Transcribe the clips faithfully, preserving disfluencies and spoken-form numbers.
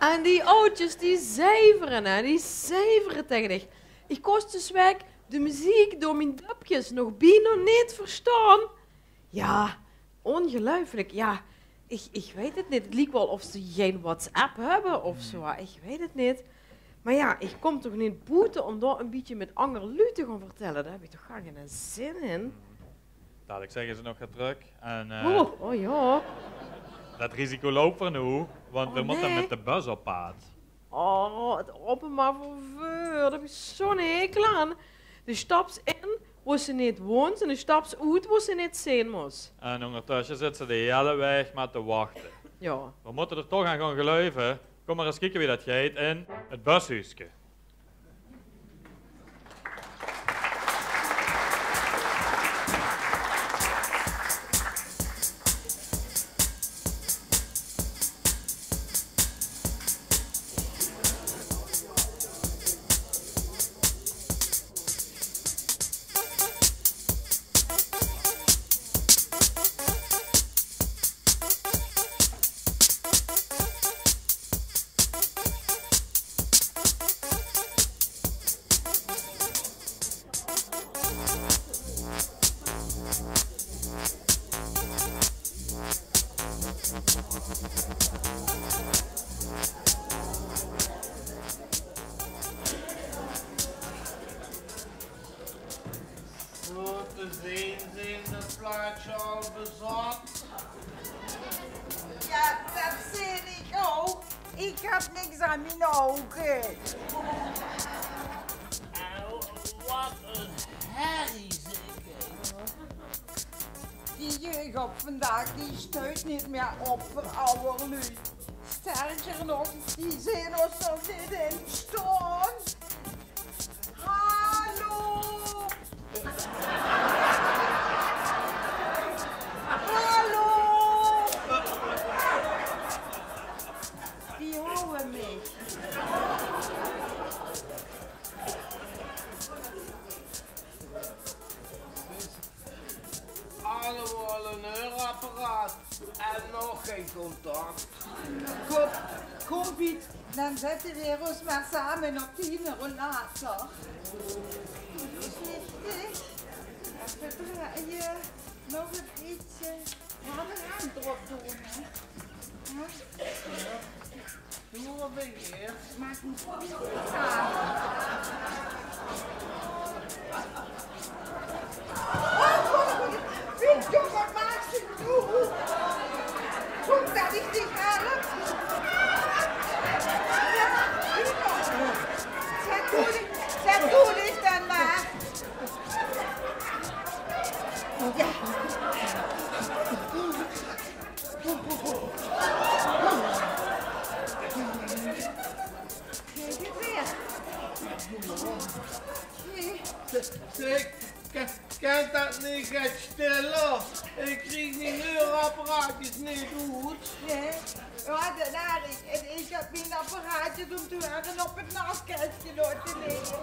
En die aodjes, die zeivere, hè, die zeivere tege dich. Ich kós dus waek de meziek door mien döpkes nog bienao neet verstaon. Jao, óngeluifelik. Jao, ich, ich weit 't neet. 't Liek waal of ze gein WhatsApp höbbe of zoe. Ich weit 't neet. Mer jao, ich kóm toch neet boete óm dao e bietje mit anger luuj te gaon vertèlle. Dao höb ich toch gaar geine zin in. Dalik zègke ze nog get trök. En, eh, oh, oh jao. Det risico loupe v'r noe, want v'r mótte mit de bus op paad. Oh, 't openbaar verveur, dao höb ich zoe'n hekel aan. De staps in wo se neet woons en de staps oet wo se neet zeen mós. En óngertösse zits se de hiele waeg mer te wachte. Jao. V'r mótte d'r toch aan gaon geluive. Kóm mer ins kieke wie det geit in 't bushuuske. Zo te zeen zeen de plaatsje al bezat. Jao, det zeen ich ouch. Ich höb niks aan mien ouge. Au, waat ein herrie, zeg. Die jeug op vandaag, die stuit neet mieë op veur awwer luuj. Sterker nog, die zeen ós nog neet in staon. Hallo! Hallo! Die houwe mich. Allemaol ein huurapparaat en nog gein contact. Kóm, kóm, Piet, dan zètte veer ós mer same op tien rollator. Veertig. Effe drejje. Nog ein bietje. Jao, de hand d'rop doon, hè. Jao. Doe, waat bön ich? Maak neet. Piet, jóng, waat maaks se noe? Kóm, det ich dich help. Zèt doe dich, zèt doe dich dan mer. Jao. Geit 't weer? Zeg, zeg, kan, kan det neet get stiller? Ich krieg mien huurapparaatjes neet oet. Nae. Jao, det merk ich. En ich höb mien apparaatjes óm te huure op 't nachkèstje laote ligke.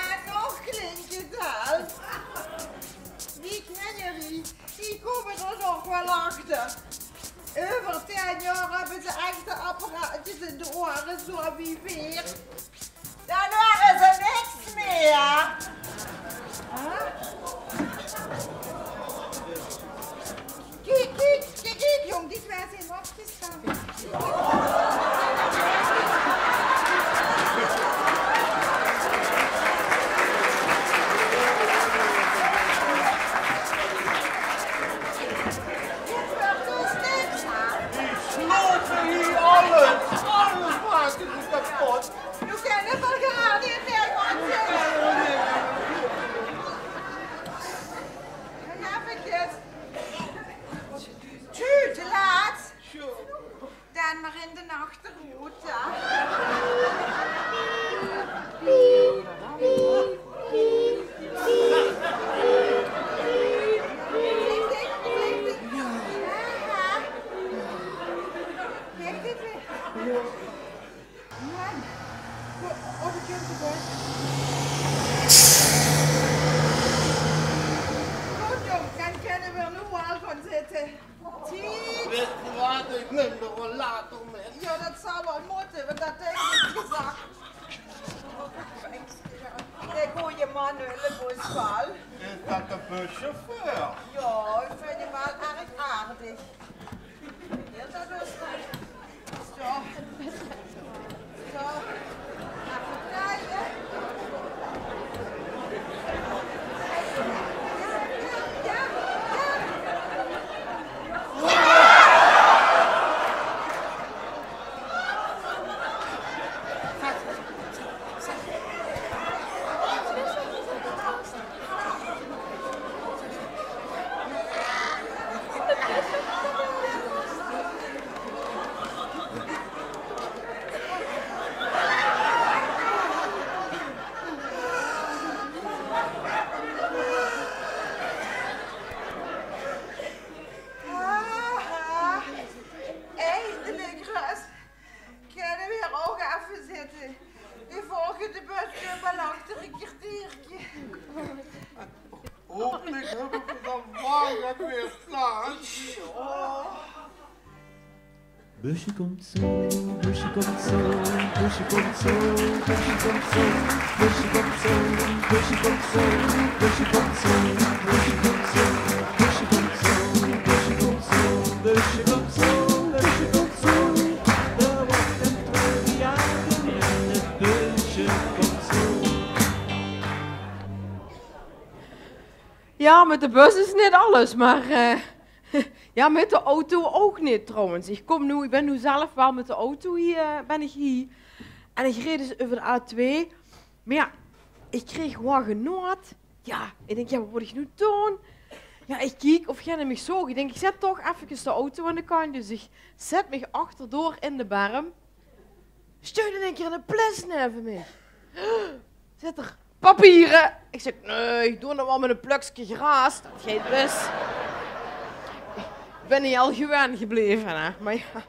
En nog klink 't al. Wie kènne die? Die kómme d'r nog waal achter. Euver tien jaor höbbe ze echte apparaatjes in de oere, zoe wie veer. Dan huure ze niks mieë. Hè? Kiek, kiek, kiek, kiek, jóng, die twee zeen opgesjtand. Die slote hie alles. Alles make ze kepot. Noe kènne veer gaar neet mieë gaon zitte. Jao, efkes. Tjuu, te laat. Zo. Dan mer in de nachteroute. Aha. Kijk dit weer. Man. Oh, de kind erbij. Good, jóng, dan kènne veer noe waal gaon zitte. Wèt geer waat, ich num de rollator mit. Jao, det zal waal mótte, Dat dink ich gezag. De gooje man, Hulle Boesbal. Is dat de buschauffeur? Jao, ich vinj 'm waal erg aardig. Jao, dat is good. Zo. Zo. Effe kieke. Jao, jao, jao. Ah, eindelik rös. Kènne veer ouch effe zitte? De volgende bus kump al achter e kerteerke. Hopelik höbbe veer de wage weer staan. Busje kump zo, busje kump zo, busje kump zo, busje kump zo, busje kump zo, busje kump zo, busje kump zo, busje kump zo, busje kump zo, busje kump zo, busje kump zo, busje kump zo. D'r waert ein treurig jaor en 't busje kump zo. Jao, mit de bus is neet alles, mer, eh, jao, mit de auto ouch neet trouwens. Ich kóm noe, ich bön noe zelf waal mit de auto hie, eh, bön ich hie. En ich reej dus euver de A twee. Mer jao, ich kreeg waal genót. Jao, ich dink, jao, waat mót ich noe doon? Jao, ich kiek of geine mich zoog. Ich dink, ich zèt toch effekes de auto aan de kantj. Dus ich zèt mich achterdoor in de berm. Steit in eine kier eine plis neve mich. Zaet 'r: "Papiere?" Ich zèk: "Nae, ich doon dat waal mit ein plökske graas, dat geit bès." Ich bön hie al gewend gebleve, hè. Mer jao.